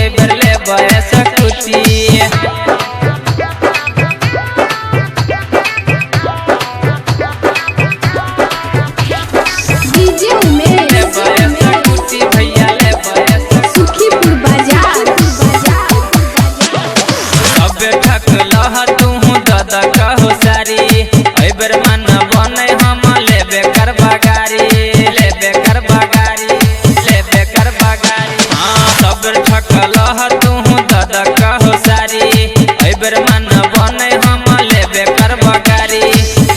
एबर लेबै scooty. DJ Umesh लेबै scooty भैया लेबै सुखीपुर बाजार। सबे ठकलह तूहू दादा कहो सारी, एबर मन बने हम लेबे करबा गाड़ी, लेबे करबा गाड़ी, लेबे करबा गाड़ी। हाँ सब ठकलह तूहू दादा कहो सारी, एबर मन बने हम लेबे करबा गाड़ी।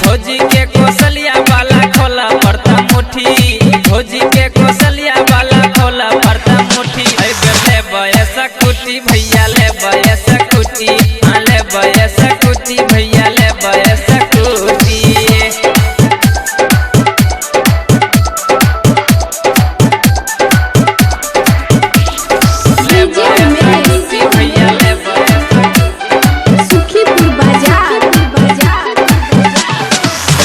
भौजी के कौशल्या वाला खोला पड़ता मुट्ठी, भौजी के कौशल्या वाला खोला पड़ता मुट्ठी। एबर लेबै स्कूटी भैया लेबै स्कूटी, हाँ लेबै स्कूटी भैया लेबै स्कूटी। डीजे उमेश भैया लेबै सुखीपुर बाजार।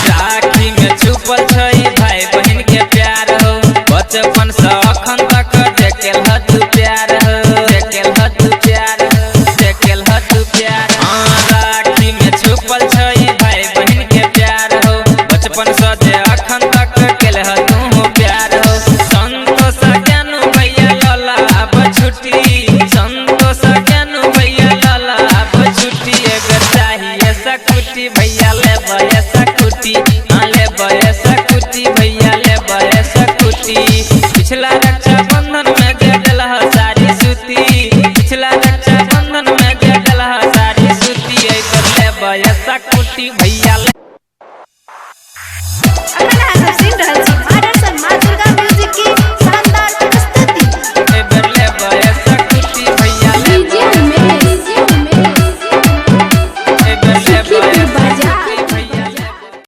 राखी में छुपल छै भाई बहन के प्यार हो, बचपन से अखन तक देखेल ह तू प्यार हो, देखेल ह तू प्यार हो, देखेल ह तू प्यार। हाँ राखी में छुपल छै भाई बहन के प्यार हो, बचपन से जे अखन तक केल ह तू प्यार हो। संतोष ज्ञानू भैया लला अब छुट्टी, संतोष ज्ञानू भैया लला अब छुट्टी। एगो चाहिए स्कूटी भैया लेबै स्कूटी, हाँ लेबै स्कूटी भैया लेबै स्कूटी। पिछला